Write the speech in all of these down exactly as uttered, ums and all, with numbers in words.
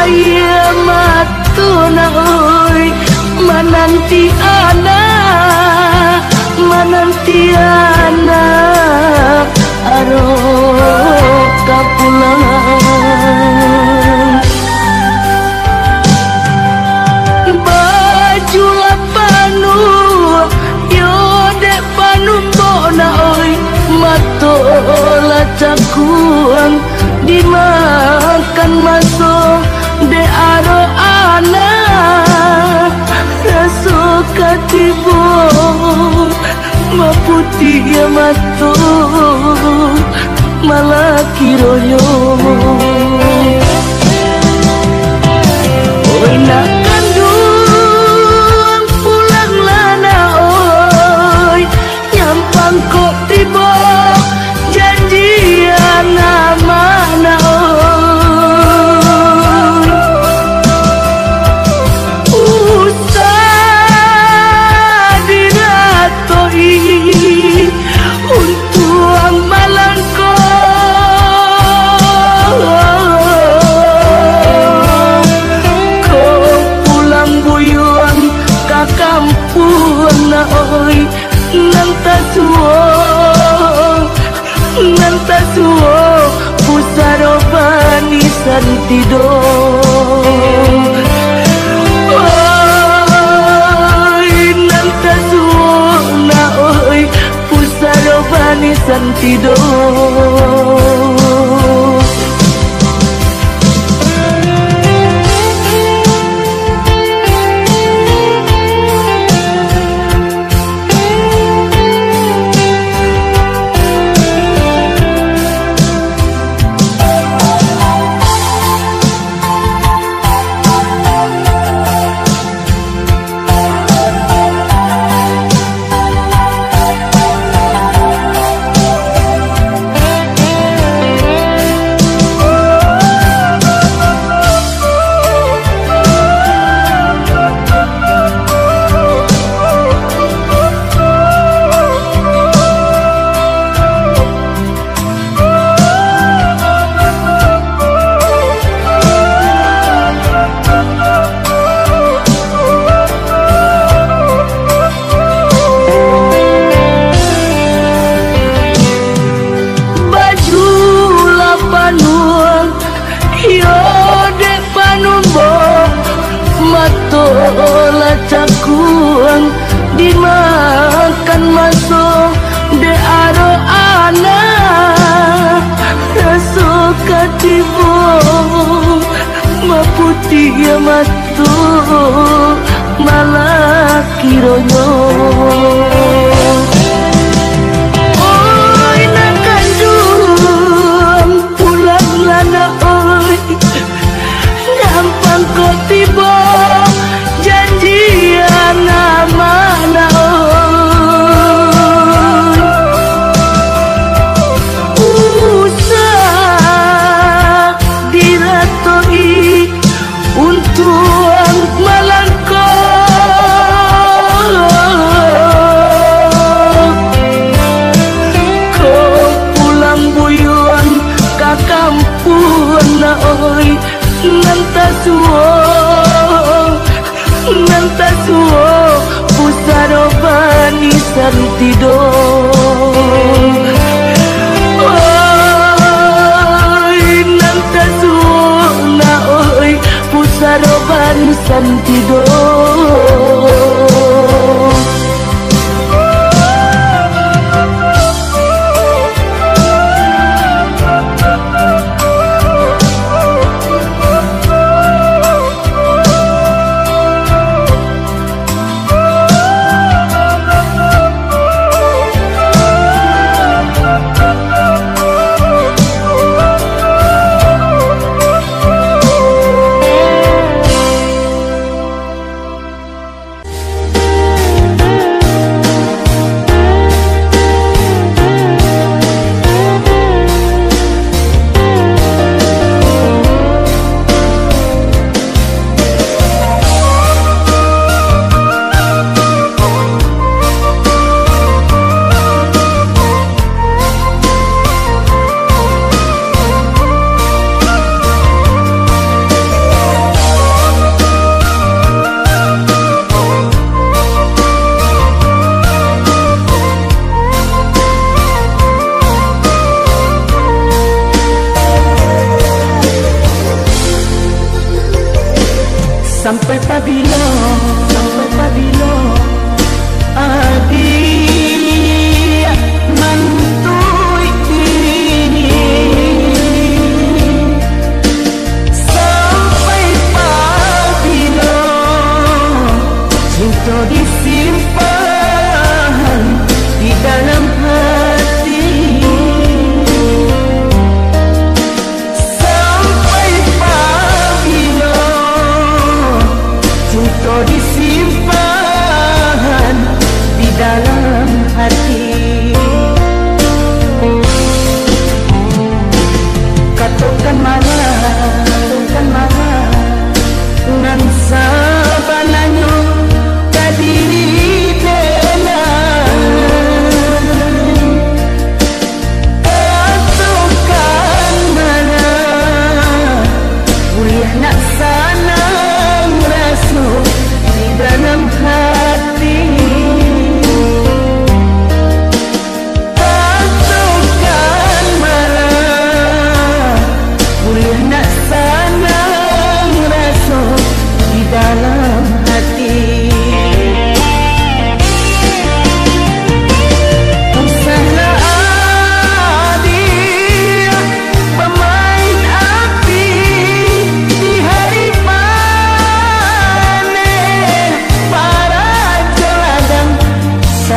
Iyo mato nak oi, mananti anak, mananti anak, aro ka pulang. Baju lah panuah, yo dek panumbok nak oi, mato lah cakuang, dimakan maso dek aro anak, raso ka tibo maputiah mato, malah kironyo. Oi nak kanduang, pulanglah nak oi, nyampang kok tibo janjian amanah oi. Usah diratoi untuang malangko. Ko pulang buyuang ka kampuang nak oi, nan tasuo, nan tasuo pusaro banisan tido. Oi, nan tasuo nak oi, pusaro banisan tido. Baju lah panuah, iyo dek panumbok, mato lah cakuang, dimakan maso dek aro anak, raso ka tibo maputiah mato, malah kironyo. Oi, nak kanduang, pulanglah nak oi, nyampang kok tibo janjian amanah oi. Usah diratoi untuang malangko. Ko pulang buyuang ka kampuang nak oi, nan tasuo, nan tasuo pusaro banisan tido. Oi, nan tasuo nak oi, pusaro banisan tido.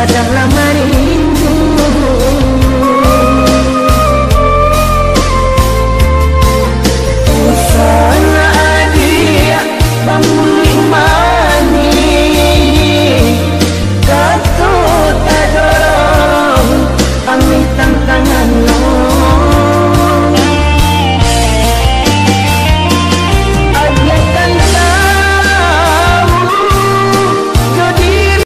Kadang lah manis,